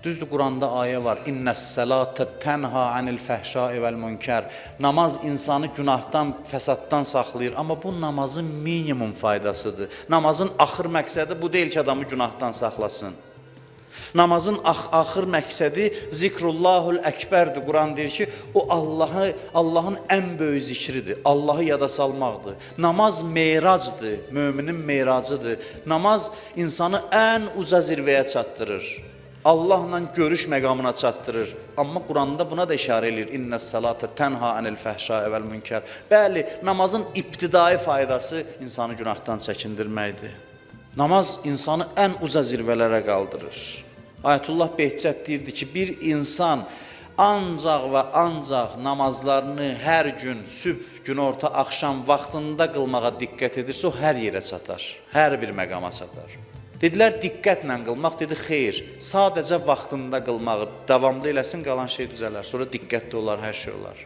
Düzdür, Quranda ayə var. İnnəs-salata tənha anil fəhşai vəl münkər. Namaz insanı günahdan, fəsaddan saxlayır, amma bu namazın minimum faydasıdır. Namazın axır məqsədi bu deyil ki, adamı günahdan saxlasın. Namazın axır məqsədi zikrullahul əkbərdir. Quran deyir ki, o Allahın ən böyük zikridir. Allahı yada salmaqdır. Namaz meracdır, möminin meracıdır. Namaz insanı ən uca zirvəyə çatdırır. Allahla görüş məqamına çatdırır. Amma Quranda buna da işarə eləyir. İnnəs-salata tənha anil fəhşai vəl münkər. Bəli, namazın ibtidai faydası insanı günahdan çəkindirməkdir. Namaz insanı ən uca zirvələrə qaldırır. Ayətullah Behçət deyirdi ki, bir insan ancaq və ancaq namazlarını hər gün sübh, günorta, axşam vaxtında qılmağa diqqət edirsə, o hər yerə çatar, hər bir məqama çatar. Dedilər diqqətlə qılmaq, dedi xeyr, sadəcə vaxtında qılmağı davamlı eləsin, qalan şey düzələr. Sonra diqqətli olar, hər şey olar.